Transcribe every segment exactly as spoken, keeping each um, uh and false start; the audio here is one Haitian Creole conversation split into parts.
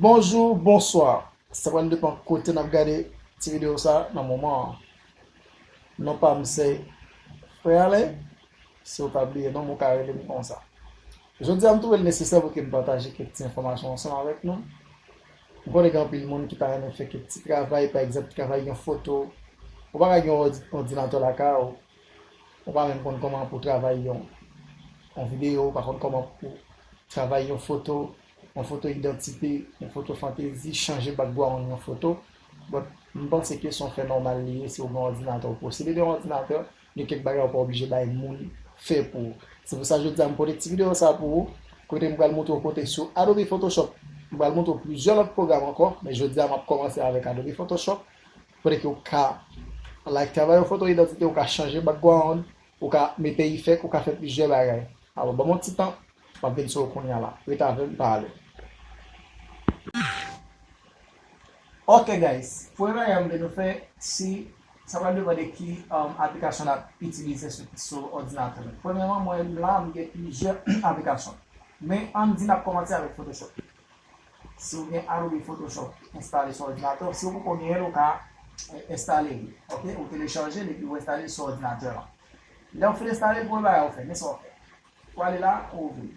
Bonjou, bonswa. Sa pral depann kote n ap gade ti videyo sa nan moman an. Non pa m se Frè Alen. Si w pa bliye non m, ou ka rele m konsa. Jodi a, m twouve l nesesè pou ke m pataje kèk ti enfòmasyon ansanm avèk nou. M konnen gen anpil moun ki ta renmen fè kèk ti travay, pa egzanp, travay yon foto. Ou pa ka gen yon òdi-, òdinatè lakay ou. Ou pa menm konn kòman pou travay yon, yon videyo, ou pa konn kòman pou travay yon foto, yon foto idantite, yon foto fantezi, chanje background yon foto. But, m panse ke se yon fè nòmal li ye si w gen yon òdinatè. Ou posede de yon òdinatè, gen kèk bagay ou pa oblije bay moun fè pou ou. Se pou sa jodi a m pote ti videyo sa pou ou, kote m pral montre w kote sou Adobe Photoshop. M pral montre w plizyè lòt pwogram ankò, men jodi a m ap kòmanse avèk Adobe Photoshop. Kote ke ou ka, like, travay yon foto idantite, ou ka chanje background, ou ka mete efèk, ou ka fè plizyè bagay. Alò, ban m yon ti tan, m ap vin sou ou kounye a la. Rete avè m, pa ale. Ok, guys. Premye bagay m vle nou fè, si sa pral depann de ki, um, aplikasyon n ap itilize sou, sou òdinatè nou. Premyèman, mwen la, m gen plizyè aplikasyon. Men, ann di n ap kòmanse avèk Photoshop. Si w gen Adobe Photoshop enstale sou òdinatè w, si w poko gen l, ou ka, eh, enstale li. Ok? Ou telechaje l epi ou enstale l sou òdinatè w la. Lè w fin enstale l, premye bagay ou fè, men sa w fè. Ou ale la, ou ouvri.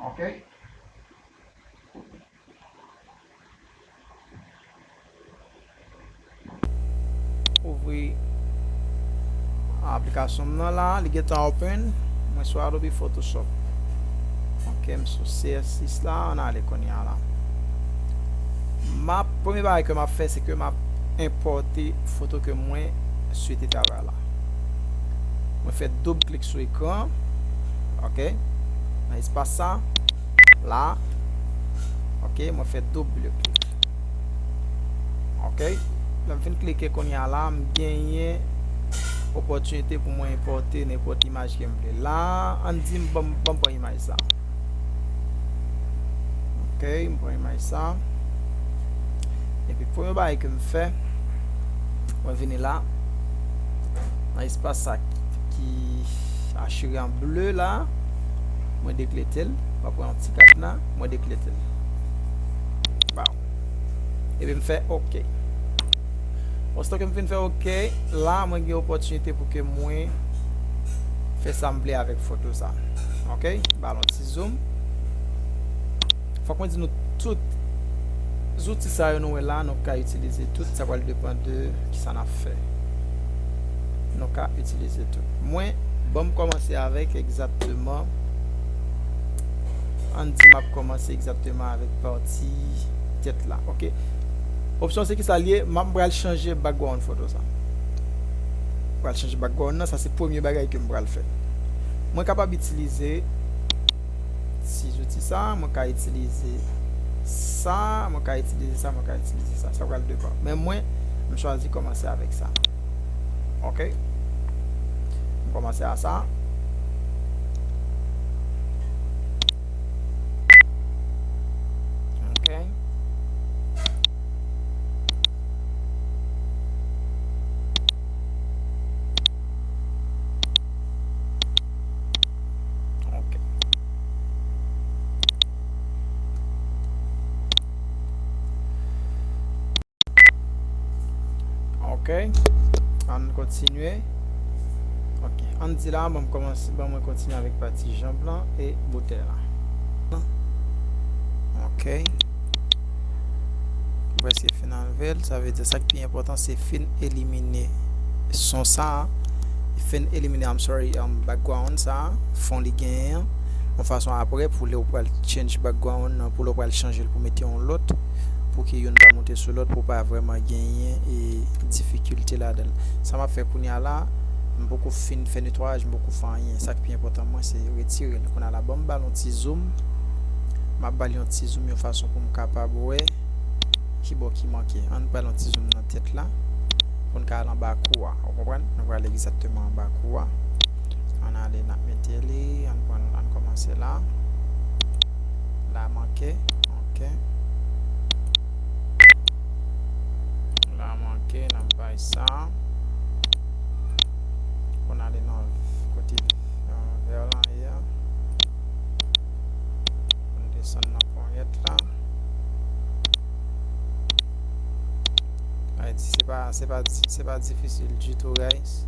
Ok? Ouvri aplikasyon m nan la, li gentan open. Mwen sou Adobe Photoshop. Ok, m sou C S six la, ann ale kounye a la. M ap, premye bagay ke m ap fè, se ke m ap enpòte foto ke mwen swete travay la. Mwen fè doub klik sou ekran. Ok. Nan espas sa. La. Ok, mwen fè doub klik. Ok. Lè m fin klike kounye a la, m genyen opòtinite pou mwen enpòte nenpòt imaj ke m vle. La, ann di m, ban m, ban m pran imaj sa. Ok, m pran imaj sa. Epi premye bagay ke m fè, mwen vini la, nan espas sa ki, ki achire an ble la, mwen deklete l, mwen pran yon ti kadna, mwen deklete l. Baw. Epi m fè ok. Osito ke m fin fè ok, la mwen gen opòtinite pou ke mwen fè sa m vle avèk foto sa. Ok? Ba l yon ti zoom. Fòk mwen di nou tout zouti sa yo nou wè la, nou ka itilize tout, sa pral depann de kisa n ap fè. Nou ka itilize tout. Mwen, ban m kòmanse avèk egzakteman, ann di m ap kòmanse egzakteman avèk pati tèt la, ok? Opsyon se kisa l ye? M ap pral chanje background foto sa. M pral chanje background nan, sa se premye bagay ke m pral fè. Mwen kapab itilize ti zouti sa, mwen ka itilize sa, mwen ka itilize sa, mwen ka itilize sa. Sa pral depann. Men mwen, m chwazi kòmanse avèk sa. Ok? M kòmanse a sa. Ok? Ok. Ok. Ann kontinye. Ok. Ann di la, ban m kòmanse, ban mwen kontinye avèk pati janb lan e boutèy la. Ok. Prèske fin anlve l. Sa vle di sa k pi enpòtan se fin elimine son sa a. Fin elimine, I'm sorry, um, background sa a, fon li genyen an. Yon fason apre pou lè w pral change background nan, pou lè w pral chanje l pou mete yon lòt, pou ke youn pa moute sou lòt, pou w pa vrèman genyen e difikilte ladan l. Sa m ap fè kounye a la, m poko fin fè netwayaj, m poko fè anyen. Sa k pi enpòtan mwen se retire l. Kounye a la, ban m ba l yon ti zoom. M ap ba l yon ti zoom yon fason pou m kapab wè ki bò ki manke. Ann pral yon ti zoom nan tèt la pou n ka al anba kou a. Ou konprann? Nou pral egzakteman anba kou a. Ann ale, n ap mete li. Ann pran, ann kòmanse la. La manke. Ok. La manke, n ap bay sa. Pou n ale nan kote, euh, vè lan ye a. Pou n desann nan ponyèt la. Se pa, se pa, se pa difisil ditou, guys.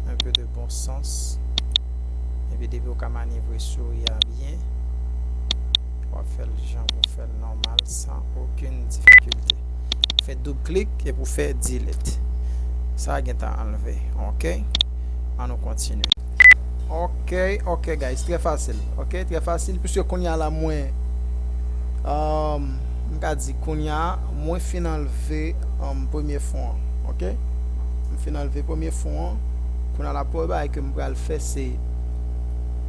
Un peu de bon sens. Epi depi w ka manyevre souri a byen, w ap fè l jan pou w fè l nòmal, san okenn difikilte. Fè doub klik epi w fè delete. Sa a gentan anlve. Ok? Ann nou kontinye. Ok, ok, guys, trè fasil. Ok, trè fasil, piske kounye a la mwen, um, m ka di kounye a, mwen fin anlve, um, premye fon an. Ok? M fin anlve premye fon an. Kounye a la, premye bagay ke m pral fè, se,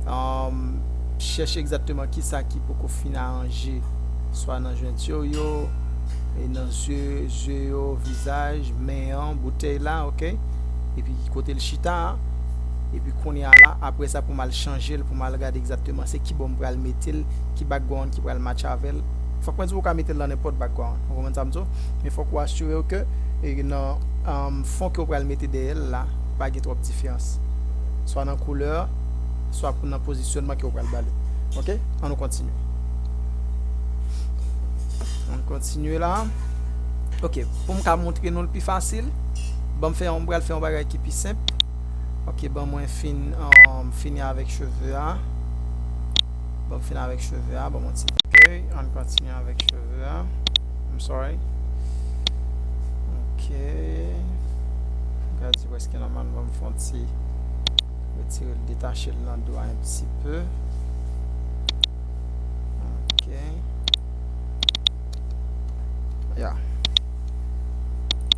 um, chèche egzakteman kisa ki poko fin aranje, swa nan jwenti yo, e nan zye, zye yo, vizaj, men an, boutèy la, ok? Epi kote l chita a, epi kounye a la, apre sa pou m al chanje l, pou m al gade egzakteman se ki bò m pral mete l, ki background ki pral match avè l. Fòk mwen di w ou ka mete l nan nenpòt background. Ou konprann sa m di w? Men fòk ou asire w ke, e, nan, um, fon ke w pral mete dèyè l la, pa gen twòp diferans. Swa nan koulè, swa pou nan pozisyonman ke w pral ba li. Ok? Ann nou kontinye. Ann kontinye la. Ok, pou m ka montre nou l pi fasil, ban m fè yon, m pral fè yon bagay ki pi senp. Ok, ban mwen fin, um, fini avèk cheve a. Ban m fini avèk cheve a, ban mwen ti akèy. Ann kontinye avèk cheve a. I'm sorry. Ok. Gade si prèske nòmal, ban m fè yon ti retire l, detache l nan do a yon ti pe. Ok. Ya.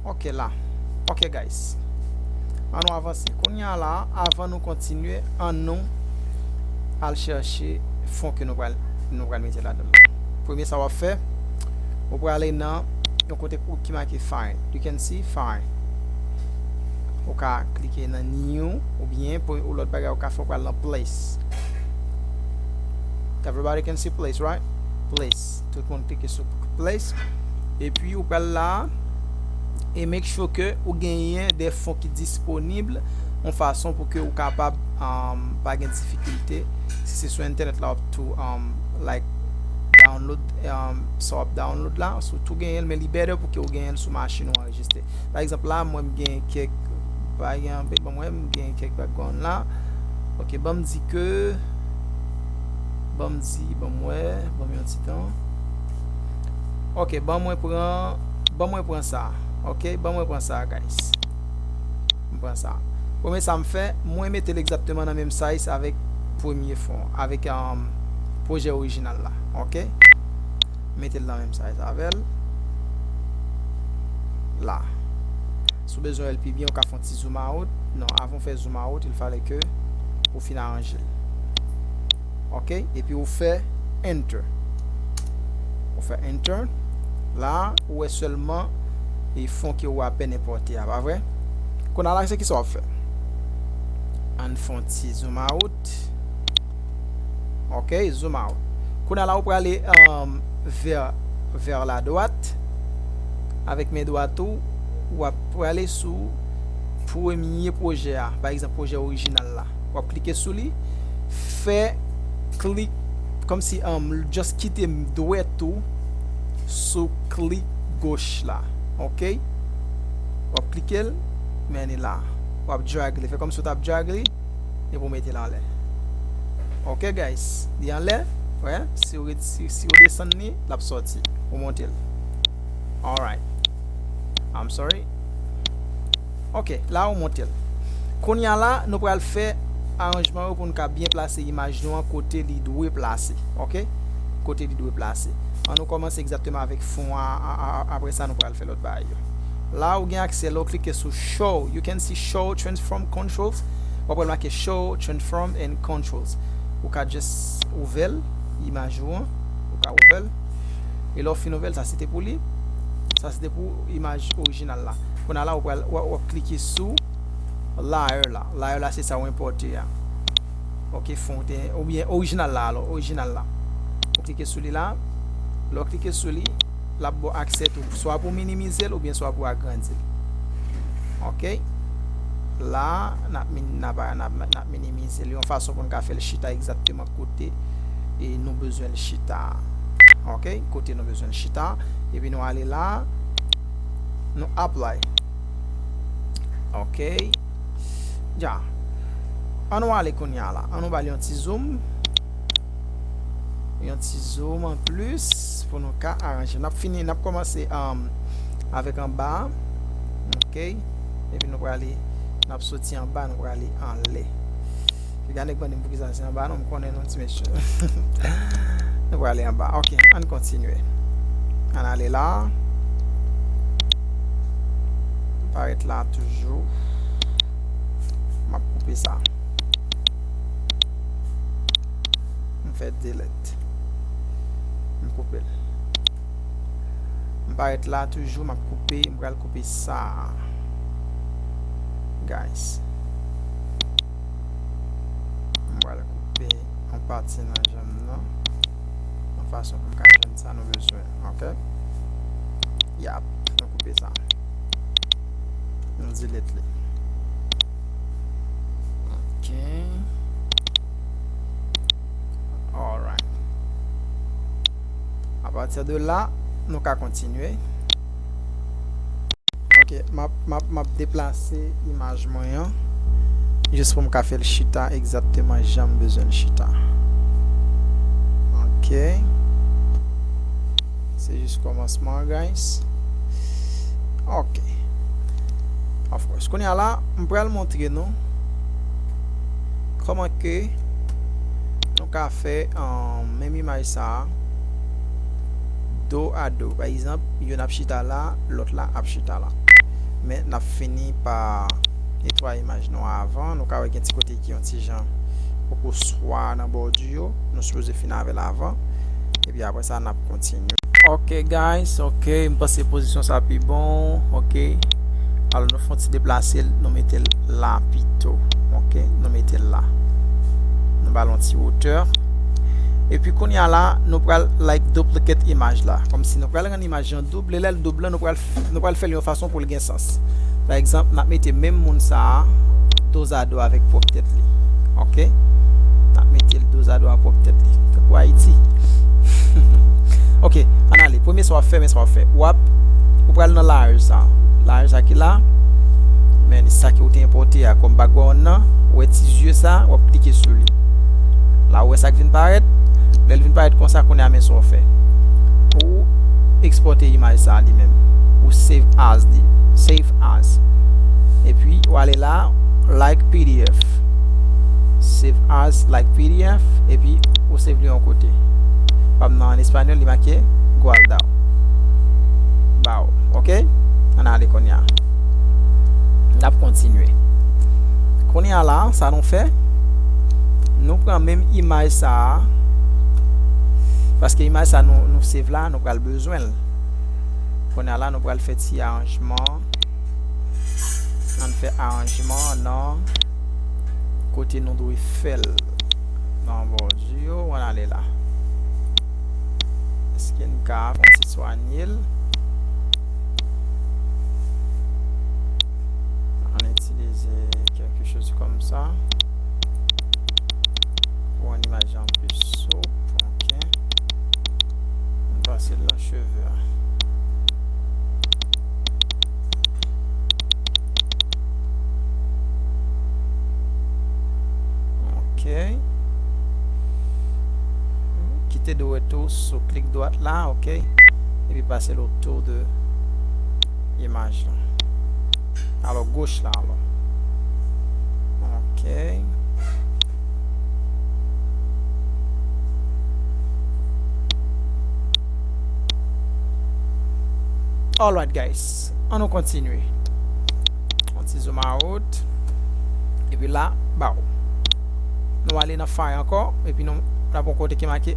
Ok la. Ok, guys. Ann nou avanse. Kounye a la, avan nou kontinye, ann nou al chèche fon ke nou pral, nou pral mete ladan l. Premye sa w ap fè, ou prale nan yon kote ki make file. You can see file. Ou ka klike nan new oubyen pou yon lòt bagay ou ka fè, ou pral nan place. Everybody can see place, right? Place. Tout moun klike sou place. Epi ou pral la e make sure ke ou genyen de fon ki disponib yon fason pou ke ou kapab, um, pa gen difikilte. Si se sou entènèt la, w ap tou, um, like, download, um, sa w ap download la, si w tou genyen l, men li better pou ke ou genyen l sou machin ou anrejistre. Pa egzanp la, mwen m gen kèk, pa gen anpil, ban m wè, m gen kèk background la. Ok, ban m di ke, ban m di, ban m wè, ban m yon ti tan. Ok, ban mwen pran, ban mwen pran sa. Ok, ban mwen pran sa, guys. M pran sa. Premye sa m fè, mwen mete l egzakteman nan menm size avèk premye fon, avèk, um, pwojè orijinal la. Ok? Mete l nan menm size avè l. La. Si w bezwen wè l pi byen, ou ka fè yon ti zoom out. Non, avan w fè zoom out, il fallait que ou fin aranje l. Ok? Epi ou fè enter. Ou fè enter. La, ou wè sèlman e fon ke ou apèn enpòte a, pa vre? Kounye a la, se kisa w ap fè? Ann fè yon ti zoom out. Ok, zoom out. Kounye a la, ou prale, um, vers, vers la droite. Avèk men dwat ou, w ap prale sou premye pwojè a. Pa egzanp, pwojè orijinal la. W ap klike sou li. Fè klik, kòmsi, um, just kite dwèt ou sou klik goch la. Ok? W ap klike l, men li la. W ap drag li. Fè kòmsi w t ap drag li. Epi w mete l anlè. Ok, guys. Li anlè. Wè. Si w ret-, si, si w desann li, l ap sòti. Ou monte l. Alright. I'm sorry. Ok, la ou monte l. Kounye a la, nou pral fè aranjman yo pou n ka byen plase imaj nou an kote li dwe plase. Ok? Kote li dwe plase. Ann nou kòmanse egzakteman avèk fon an, a, a, a, apre sa nou pral fè lòt bagay yo. La ou gen aksè, lè w klike sou show, you can see show transform controls. W ap wè make show transform and controls. Ou ka just ouvè l, imaj ou an, ou ka ouvè l. E lè w fin ouvè l, sa se te pou li. Sa se te pou imaj orijinal la. Kounye a la, ou pral, w ap, w ap klike sou layer la. Layer la, se sa w enpòte a. Ok, fon te, oubyen orijinal la, alò, orijinal la. Ou klike sou li la. Lè w klike sou li, l ap ba w aksè tou, swa pou minimize l oubyen swa pou agrandi l. Ok? La, n ap min-, n ap, n ap, n ap minimize l yon fason pou n ka fè l chita egzakteman kote e nou bezwen l chita. Ok? Kote nou bezwen l chita. Epi nou ale la, nou Apply. Ok. Dja. An nou ale kounye a la. An nou ba l yon ti zoom. Yon ti zoom an plis pou nou ka aranje. N ap fini, n ap kòmanse, um, avèk anba a. Ok. Epi nou prale, n ap soti anba, nou prale anlè. Piga nèg mande m poukisa se anba, non, m konnen non, ti mesye. Nou prale anba. Ok, ann kontinye. Ann ale la. Parèt la toujou. M ap koupe sa. M fè delete. M koupe l. M parèt la toujou, m ap koupe, m pral koupe sa. Guys. M pral koupe yon pati nan janm nan. Yon fason pou m ka jwenn sa nou bezwen. Ok? Yap, nou koupe sa. Nou delete li. Ok. Alright. Apati de la, nou ka kontinye. Ok, m ap, m ap, m ap deplase imaj mwen an. Jis pou m ka fè l chita egzakteman jan m bezwen l chita. Ok. Se jis kòmansman, guys. Ok. Of course. Kounye a la, m pral montre nou kòman ke nou ka fè, um, menm imaj sa a, do a do. Pa egzanp, youn ap chita la, lòt la ap chita la. Men n ap fini pa netwaye imaj nou an avan. Nou ka wè gen ti kote ki yon ti jan poko swa nan bòdi yo. Nou sipoze fin avè l avan. Epi apre sa, n ap kontinye. Ok, guys, ok, m panse pozisyon sa pi bon, ok. Alò, nou fè yon ti deplase l, nou mete l la pito, ok, nou mete l la. Nou ba l yon ti wotè. Epi kounye a la, nou pral, like, duplicate imaj la. Kòmsi nou pral rann imaj lan doub, lè l doub lan, nou pral, nou pral fè l yon fason pou l gen sans. Pa egzanp, n ap mete menm moun sa a dozado avèk pwòp tèt li. Ok? N ap mete l dozado a pwòp tèt li. Tankou Ayiti. Ok, ann ale. Premye sa w ap fè, men sa w ap fè. W ap, ou pral nan large sa. Large sa ki la. Men sa ke ou te enpòte a kòm background nan. Ou wè ti zye sa, w ap klike sou li. La, ou wè sa k vin parèt. Lè l vin parèt konsa, kounye a men sa w fè. Ou ekspòte imaj sa li menm. Ou save as li. Save as. Epi, ou ale la, like P D F. Save as like P D F, epi ou save li yon kote. Pa m nan an espanyòl, li make guardado. Baw, ok? Ann ale kounye a. N ap kontinye. Kounye a la, sa nou fè? Nou pran menm imaj sa a, paske imaj sa nou, nou save la, nou pral bezwen l. Kounye a la, nou pral fè ti aranjman. Ann fè aranjman nan kote nou dwe fè l. Nan bòdi yo, ann ale la. Èske n ka fè yon ti swanye l? Ann itilize quelque chose comme ça. Pou yon imaj an plis soup, ok. Ann pase l nan cheve a. Ok. Kite dwèt ou sou klik dwat la, ok. Epi pase l otou de imaj la. Alò, goch la, alò. Ok. Alright, guys. Ann nou kontinye. Yon ti zoom out. Epi la, baw. Nou ale nan file ankò. Epi nou, n ap yon kote ki make.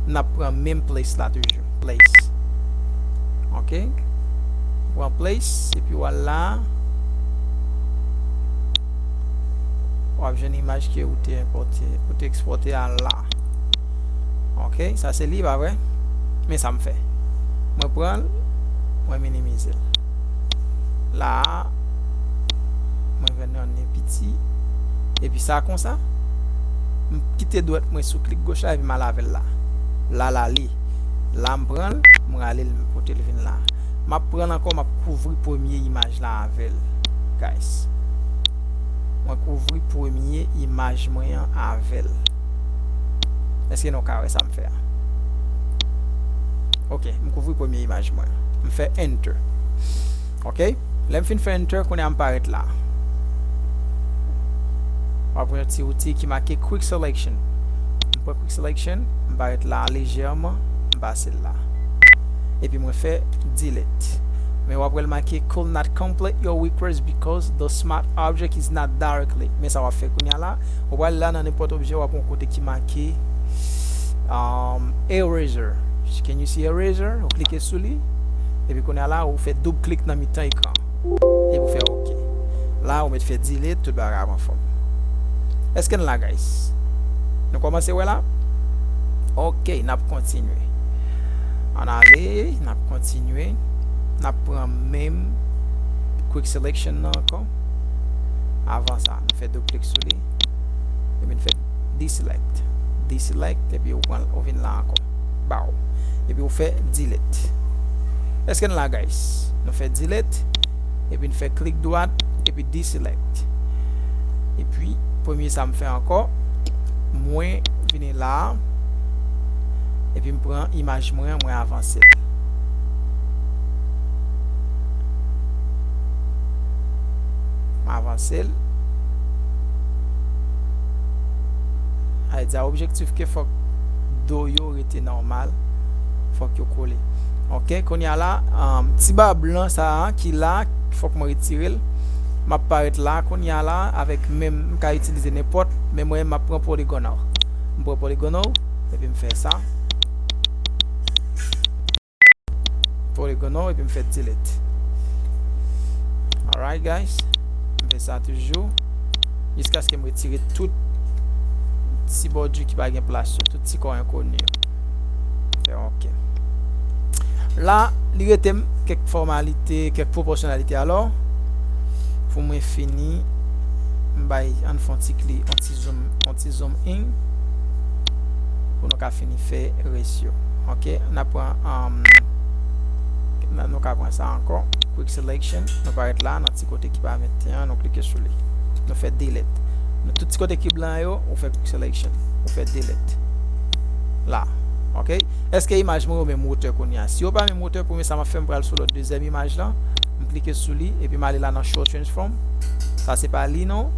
N ap pran menm place la toujou. Place. Ok. Pran place. Epi w al la. W ap jwenn imaj ke ou te enpòte, ou te ekspòte a la. Ok, sa se li, pa vre? Men sa m fè. Mwen pran l, mwen minimize l. La a, mwen jwenn yon nen piti. Epi sa konsa, m kite dwèt mwen sou klik goch la epi m al avè l la. La, la li. La m pran l, m rale l, m pote l vin la. M ap pran l ankò, m ap kouvri premye imaj la avè l, guys. Mwen kouvri premye imaj mwen an avè l. Èske nou ka wè sa m fè a? Ok, m kouvri premye imaj mwen. M fè enter. Ok? Lè m fin fè enter, kounye a m parèt la. W ap wè yon ti outi ki make Quick Selection. M pran Quick Selection, m parèt la lejèman, m pase l la. Epi mwen fè delete. Men w ap wè l make could not complete your request because the smart object is not directly. Men sa w ap fè kounye a la, ou pral la nan nenpòt objè, w ap wè yon kote ki make, um, eraser. Can you see eraser? Ou klike sou li. Epi kounye a la, ou fè doub klik nan mitan ekran. Epi ou fè ok. La, ou mèt fè delete, tout bagay ap anfòm. Èske n la, guys? Nou kòmanse wè la? Ok, n ap kontinye. Ann ale, n ap kontinye. N ap pran menm Quick Selection nan ankò. Avan sa, nou fè doub klik sou li. Epi n fè deselect. Deselect, epi ou pran, ou vin la ankò. Baw. Epi ou fè delete. Èske n la, guys? Nou fè delete, epi n fè klik dwat, epi deselect. Epi, premye sa m fè ankò, mwen vini la, epi m pran imaj mwen, mwen avanse l. M avanse l. Sa vle di a objektif ke fòk do yo rete nòmal, fòk yo kole. Ok, kounye a la, um, ti ba blan sa a ki la, fòk mwen retire l. M ap parèt la, kounye a la, avèk menm, m ka itilize nenpòt, men mwen, m ap pran polygonal. M pran polygonal, epi m fè sa. Polygonal, epi m fè delete. Alright, guys. M fè sa toujou. Jiskaske m retire tout ti bòdi ki pa gen plas yo, tout ti kò enkoni yo. Fè ok. La, li rete m kèk fòmalite, kèk pwopòsyonalite. Alò, pou mwen fini, m bay, ann fè yon ti kli, yon ti zoom, yon ti zoom in. Pou nou ka fini fè res yo. Ok, n ap pran, um, n- nou ka pran sa ankò. Quick selection, nou parèt la, nan ti kote ki pa venteyen, nou klike sou li. Nou fè delete. Nan tout ti kote ki blan yo, ou fè quick selection. Ou fè delete. La. Ok? Èske imaj mwen yo menm wotè kounye a? Si yo pa menm wotè, premye sa m ap fè, m pral sou lòt dezyèm imaj la. M klike sou li, epi m ale la nan show transform. Sa se pa li, non.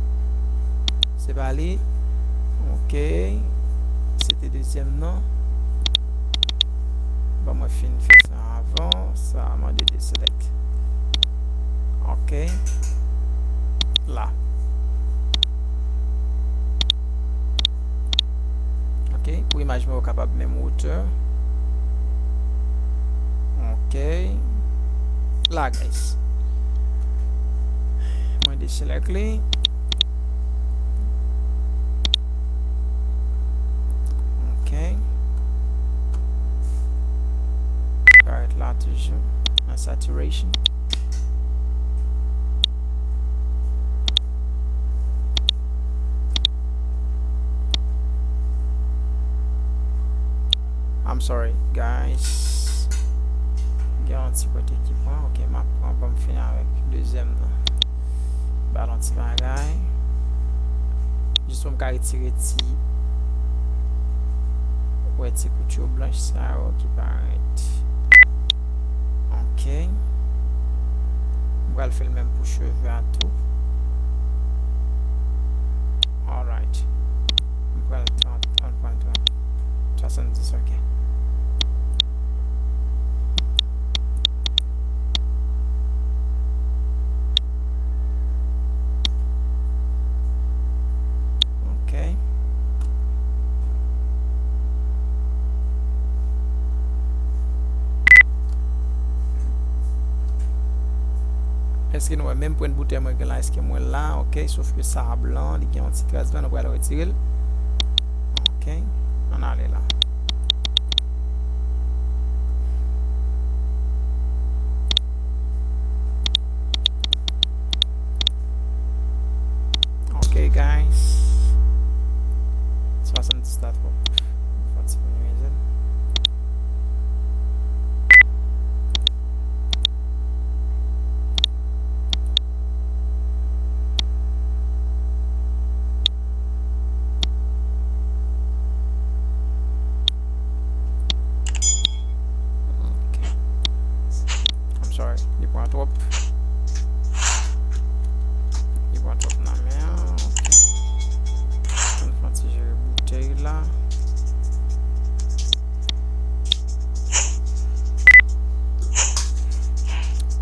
Se pa li. Ok. Se te dezyèm nan. Ban mwen fin fè sa avan. Sa mande deselect. Ok. La. Ok. Pou imaj mwen yo kapab menm wotè. Ok. La, guys. Mwen deselect li. Ok. Parèt la toujou. Nan saturation. I'm sorry, guys. Gen yon ti kote ki pran. Ok, m ap pran, ban m fini avèk dezyèm nan. Ba l yon ti bagay. Jis pou m ka retire ti, wè, ti kout yo blanch sa yo ki parèt. Ok. M pral fè l menm pou cheve a tou. Alright. M pral trant, ann pran trant. Swasanndis, ok. Ok. Èske nou wè menm pwent boutèy mwen gen la? Èske mwen la? Ok, sof ke sa a blan, li gen yon ti kras blan, nou pral retire l. Ok, ann ale la. Ok, guys. Swasanndis la twòp. Fò ti minimize l.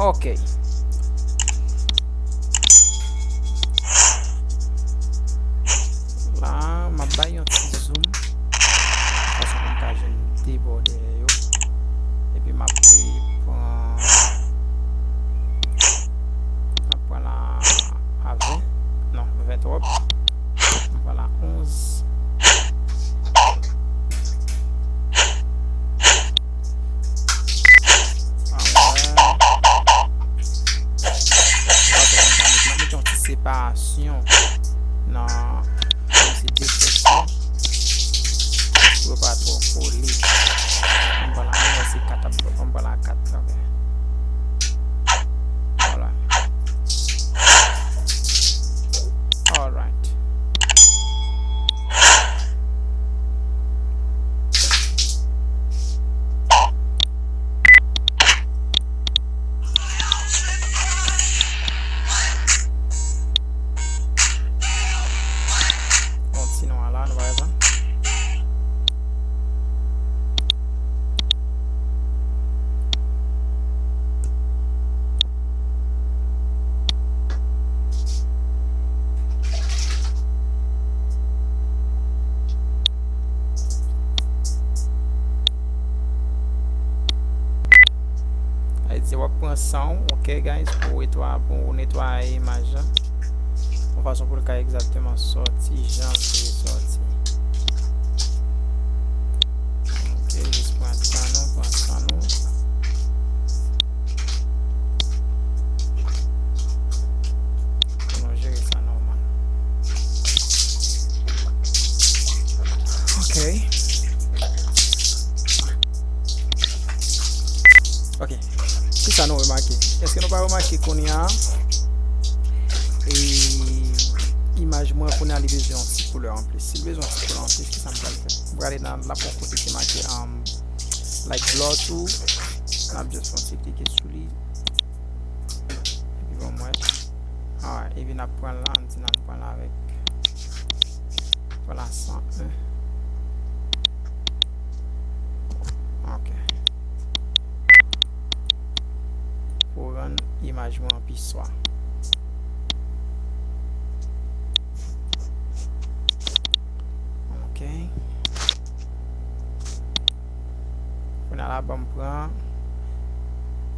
Ok. La, m ap bay yon ti zoom. Fason pou m ka jwenn de bò dèyè yo. Epi m ap pran, m ap pran la a ven. Non, ven twòp. M pran la onz. Alright. Mwen mete yon ti separasyon nan, kòm se de fòs yo. Pou yo pa twò kole. Mwen pran la, mwen se kat ap, mwen pran la kat, ok. Vwala. Alright. Bon, sinon, ala, nou pa wè sa. Sa vle di w ap pran san w, ok, guys, pou w netwa-, pou w netwaye imaj la. Yon fason pou l ka egzakteman sòti jan l dwe sòti. Ok, jis pran tan nou, pran san nou. Pou nou jere sa nòmal. Ok. Ok. Kisa nou remake? Èske nou pa remake kounye a, e, imaj mwen kounye a li bezwen yon ti koulè anplis? Si l bezwen yon ti koulè anplis, kisa m pral fè? M prale nan la pou kote ki make, um, like, blur to. N ap just fè yon ti klike sou li. Epi bon, mwen. Alright, epi n ap pran la, n di n ap pran la avèk. Pran la san en. Ok. Pou rann imaj mwen an pi swa. Ok. Kounye a la, ban m pran.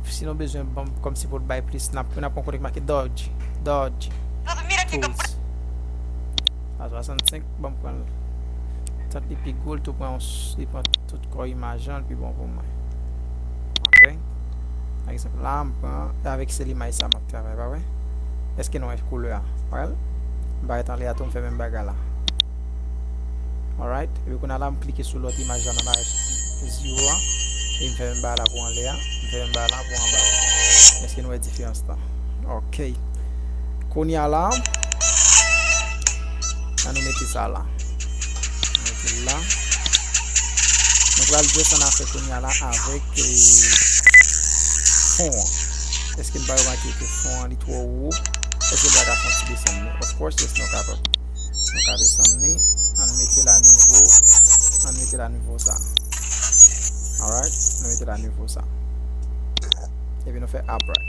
Si nou bezwen ban m kòmsi pou l bay plis, n ap, n ap pran kote k make dodge. Dodge. Tools. A swasannsenk, ban m pran l. Tant li pi gwo, li tou pran yon s-, li pran tout kò imaj lan, li pi bon pou mwen. Ok. Pa egzanp, la, m pran, avèk sèl imaj sa m ap travay, pa vre? Èske nou wè koulè a? Well, m parèt anlè a tou, m fè menm bagay la. Alright. Epi kounye a la, m klike sou lòt imaj la nan paj zero a. E m fè menm bagay la pou anlè a. M fè menm bagay la pou anba a. Èske nou wè diferans lan? Ok. Kounye a la, ann nou mete sa la. Nou mete l la. Nou pral jwe sa n a fè kounye a la avèk, eh, fon an. Èske n pa remake ke fon an li twò wo? Èske n pa ka fè yon ti desann li? Of course, yes, nou kapab. Nou ka desann li. Ann mete l a nivo, ann mete l a nivo sa. Alright? Nou mete l a nivo sa. Epi nou fè apply.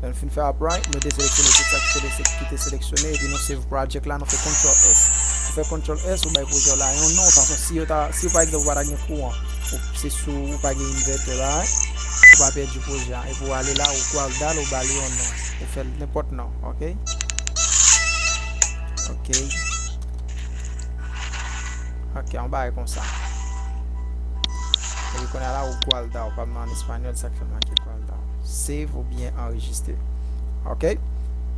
Lè nou fin fè apply, nou deseleksyonnen tout sa ki te, ki te seleksyone, epi nou save project la, nou fè control S. Nou fè control S, ou bay pwojè w la yon non, fason si yo ta, si yo pa egzanp ou pa ta gen kouran, ou, se sou, ou pa gen inverter la, ou pa pèdi pwojè a. Epi ou ale la, ou guarda l, ou ba li yon non. Ou fè l nenpòt non, ok? Ok. Ok, yon bagay konsa. Epi kounye a la, ou guarda, ou pa nan an espanyòl, sa k fè m make guarda. Save oubyen anrejistre. Ok?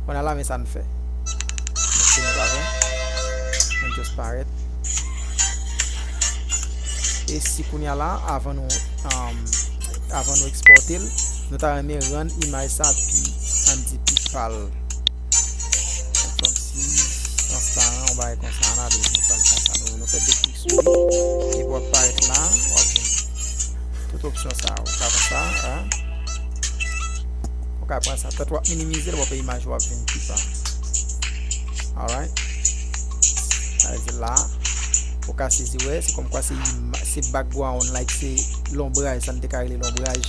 Kounye a la, men sa n fè. Mwen fini pa vre. Mwen just parèt. E si kounye a la, avan nou, um, avan nou ekspòte l, nou ta renmen rann imaj sa pi, ann di, pi pal. Kòmsi transparan, yon bagay konsa, ann ale, nou pral konsa, nou, nou fè de klik sou li, epi w ap parèt la, w ap jwenn tout opsyon sa yo, ou ka pran sa, hein? Ou ka pran sa, tank w ap minimize l, w ap wè imaj ou ap vin pi pa. Alright? Sa vle di la, ou ka sezi wè, se kòmkwa se ima-, se background, like, se lonbraj, sa n te ka rele lonbraj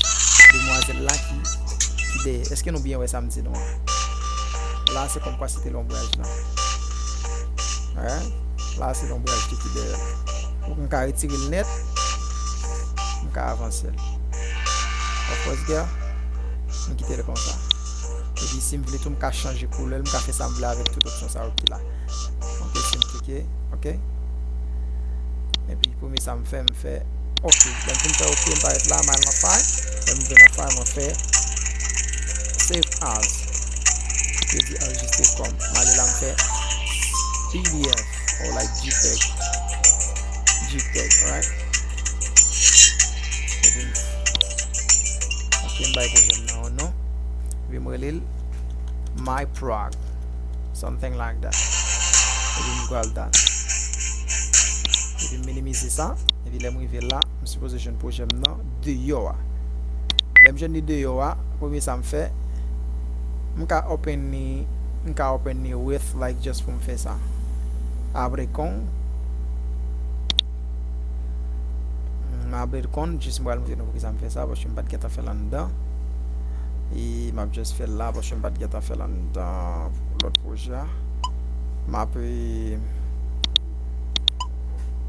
demwazèl la ki, ki Èske nou byen wè sa m di nou an? La, se kòmkwa se te lonbraj lan. Alright? La, se lonbraj ki te dèyè l. Donk, m ka retire l nèt. M ka avanse l. Of course, girl, m kite l konsa. Epi, si m vle tou, m ka chanje koulè l, m ka fè sa m vle avèk tout opsyon sa yo ki la. Ok, si m klike, ok. Epi, premye sa m fè, m fè ok. Lè m fin fè ok, m parèt la, m al nan file. Lè m vin nan file, mwen fè save as. Yo di anrejistre kòm. M ale la, m fè P D F or like JPEG. JPEG, right? Epi m, ok, m bay pwojè m nan yon non. Epi m rele l My Prog. Something like that. Epi m pral done. Epi m minimize sa. Epi lè m rive la, m sipoze jwenn pwojè m nan deyò a. Lè m jwenn li deyò a, premye sa m fè, m ka open li, m ka open li with, like, just pou m fè sa. Abre kon, m abre kon, jis m pral montre nou poukisa m fè sa, paske m pa t gentan fè l anndan. E m ap just fè l la, paske m pa t gentan fè l anndan lòt pwojè a. M ap, e,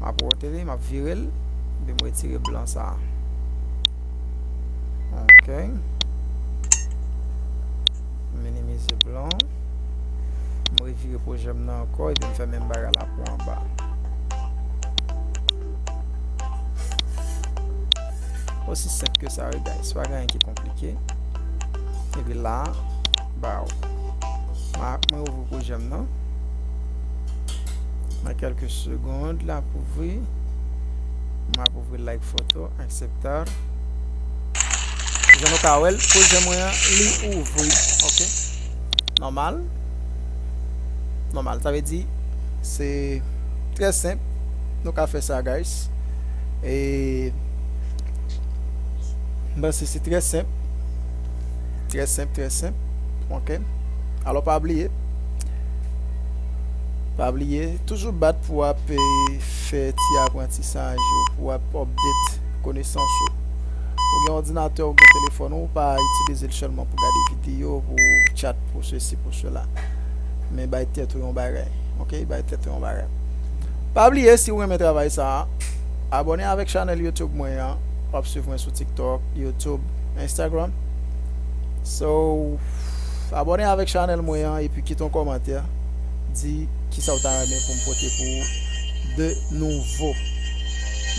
m ap wote li, m ap vire l, epi m retire blan sa a. Ok. Minimize blan. M revire pwojè m nan ankò, epi m fè menm bagay la pou anba. Osi senp ke sa, wi, guys. Pa gen anyen ki konplike. Epi la, baw. Ma, mwen ouvri pwojè m nan. Nan kèlke segond, l ap ouvri. M ap ouvri like foto, aksepte. Jan nou ka wè l, pwojè mwen an, li ouvri. Ok. Nòmal. Nòmal. Sa vle di, se trè senp. Nou ka fè sa, guys. E m panse se trè senp. Trè senp, trè senp. Ok. Alò, pa bliye. Pa bliye, toujou bat pou w ap, e, fè ti aprantisaj ou, pou w ap update konesans ou. Ou gen òdinatè, ou gen telefòn, ou pa itilize l sèlman pou gade videyo, pou chat, pou sesi, pou sela. Men bay tèt ou yon bagay. Ok? Bay tèt ou yon bagay. Pa bliye, si w renmen travay sa a, abòne avèk chanèl YouTube mwen an. W ap swiv mwen sou TikTok, YouTube, Instagram. So, abòne avèk chanèl mwen an epi kite yon kòmantè. Di kisa w ta renmen pou m pote pou ou de nouvo.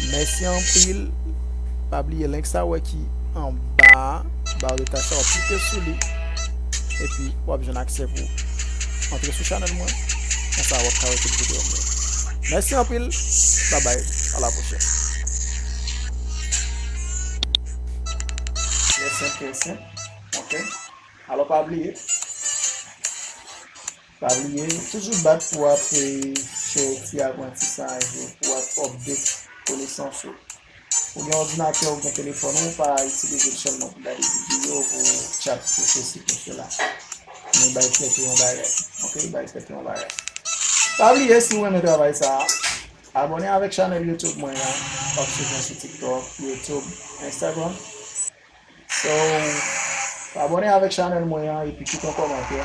Mèsi anpil. Pa bliye link sa w wè ki anba a, ba retach la, w ap klike sou li. Epi, w ap jwenn aksè pou antre sou chanèl mwen. Konsa, w ap ka wè tout videyo mwen. Mèsi anpil. Babay. A la pwochèn. Trè senp, trè senp. Ok. Alò, pa bliye. Pa bliye, toujou bat pou w ap, e, fè ti aprantisaj ou, pou w ap update konesans ou. Ou gen òdinatè, ou gen telefòn, ou pa itilize l sèlman pou gade videyo, pou chat, pou sesi, pou sela. Men bay tèt ou yon bagay. Ok? Bay tèt ou yon bagay. Pa bliye, si w renmen travay sa a, abòne avèk chanèl YouTube mwen an. W ap swiv mwen sou TikTok, YouTube, Instagram. So, abòne avèk chanèl mwen an epi kite yon kòmantè.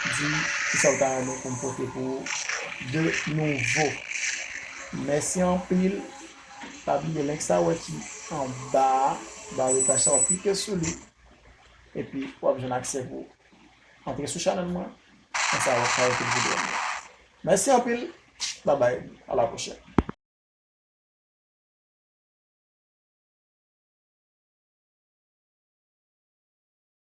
Di kisa w ta renmen pou m pote pou ou de nouvo. Mèsi anpil. Pa bliye link sa w wè ki anba a, ba retach sa, w ap klike sou li. Epi, w ap jwenn aksè pou antre sou chanèl mwen. Konsa, w ap ka wè tout videyo mwen. Mèsi anpil. Babay. A la pwochèn.